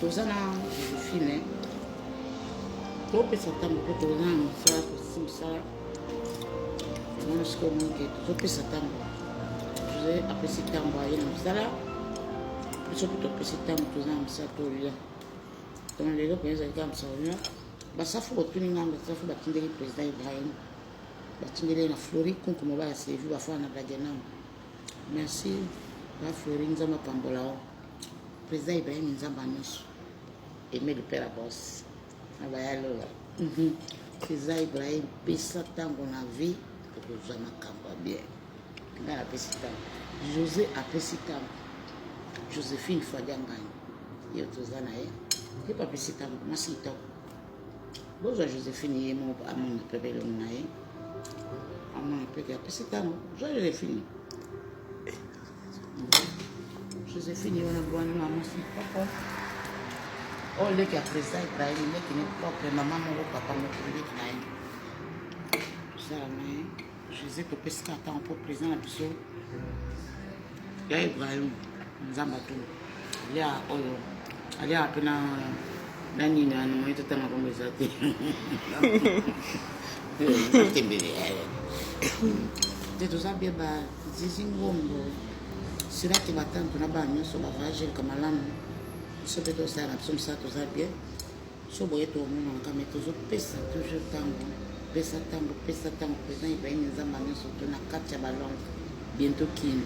Toza na Josephine, topesa ntango mpo toza na mosala, tosisi mosala yango sikoyo omoni ke tozopesa ntango. Jose apesi ntango aye na mosala, biso mpe topesi ntango, toza na mosala, tolia. Donc lelo mpenza ezali kaka mosala olia. Basafu botuni ngai, basafu batindeli président Ibrahim, batindeli ye na Flori Kunku, mobali ya Sevi, bafana na Dagenam. Merci ba Flori, Nzambe apambola o président Ibrahim, Nzambe nyonso aimé le père boss na baya lola. Président Ibrahim, pesa ntango na vie, okozwa makambo ya bien. Ngai napesi ntango, José apesi ntango, Joséphine Fadia ngai ye toza na ye, ye mpe apesi ntango, mwasi kitoko. Bozwa Joséphine ye moko amona mpe belongo na ye, amona mpe ke apesi ntango. Zwa Joséphine, Joséphine ye wana bwana na mwasi propre oyo, leki ya président Ibrahim, leki ne propre, mama moko papa moko, leki na ye tosala na ye. José, topesi kaka ntango mpo président na biso ya Ibrahim, Nzambe atuni alia oyo aliaka mpe na nini wana moye totanga kombo eza te, tembele te. Toza bien, bazizi ngongo siraki, batanto na bana nyonso bavoyage eleka malamu. Biso mpe tosala na biso mosala, toza bien. So boye tomonanaka, me tozopesa toujours ntango. Pesa ntango, pesa ntango président Ibrahim, Nzambe nyonso to na kati ya balonge, bientôt kini.